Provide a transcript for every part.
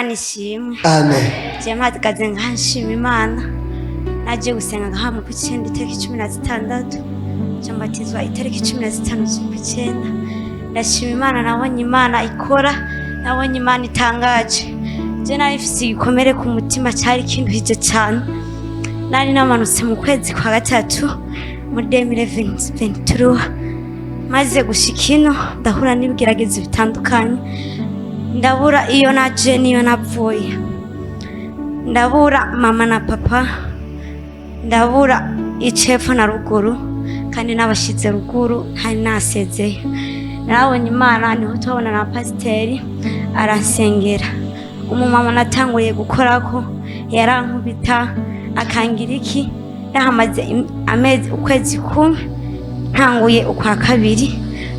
Imana ishimwe. Amen. Je mpagaze ngaha nshima Imana. Nagiye gusenga ngaha mu kw'icyenda, itariki 16, nca mbatizwa itariki 15 z'ukw'icyenda. Ndashima Imana, nabonye Imana ikora, nabonye Imana itangaje. Je nari mfise igikomere ku mutima cyari kinduhije cyane. Nari namanutse mu kwezi kwa gatatu muri 2023. Maze gushika ino, ndahura n'ibigeragezo bitandukanye, ndabura iyo naje n'iyo navuye, ndabura mama na papa, ndabura icepfo na ruguru, kandi n'abashize ruguru ntari nasezeye. Narabonye Imana, niho tubona na pasiteri aransengera. Umumama natanguye gukorako yarankubita, akangira iki. Ndahamaze amezi, ukwezi kumwe, ntanguye ukwa kabiri,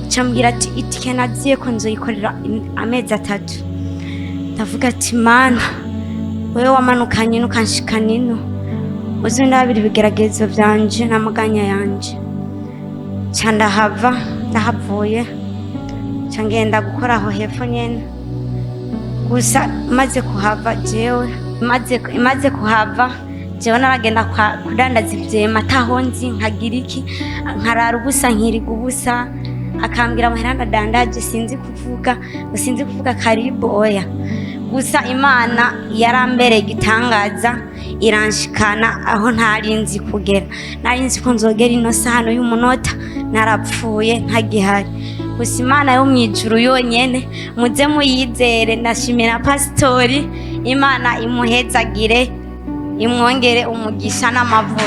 cambwira ati itike naziye ko nzoyikorera amezi 3. Ndavuga ati: "Mana, wewe wamanukanye nukanshikana ino, uzi ndabira ibigeragezo vyanje n'amaganya yanje." Ca ndahava. Ndahavuye, ca ngenda gukora aho hepfo nyene. Gusa maze kuhava jewe, maze kuhava jewe naragenda kudandaza ivyema ataho nzi, nkagira iki, nkarara ubusa, nkiriga ubusa. Akambwira amahera ndadandaje sinzi kuvuga, ngo sinzi kuvuga karibu, oya. Gusa Imana yarambereye igitangaza, iranshikana aho ntari nzi kugera. Nari nzi ko nzogera ino sahano y'umunota narapfuye, ntagihari. Gusa Imana yo mu ijuru yonyene muze muyizere. Ndashimira pasitori, Imana imuhezagire, imwongere umugisha n'amavuta.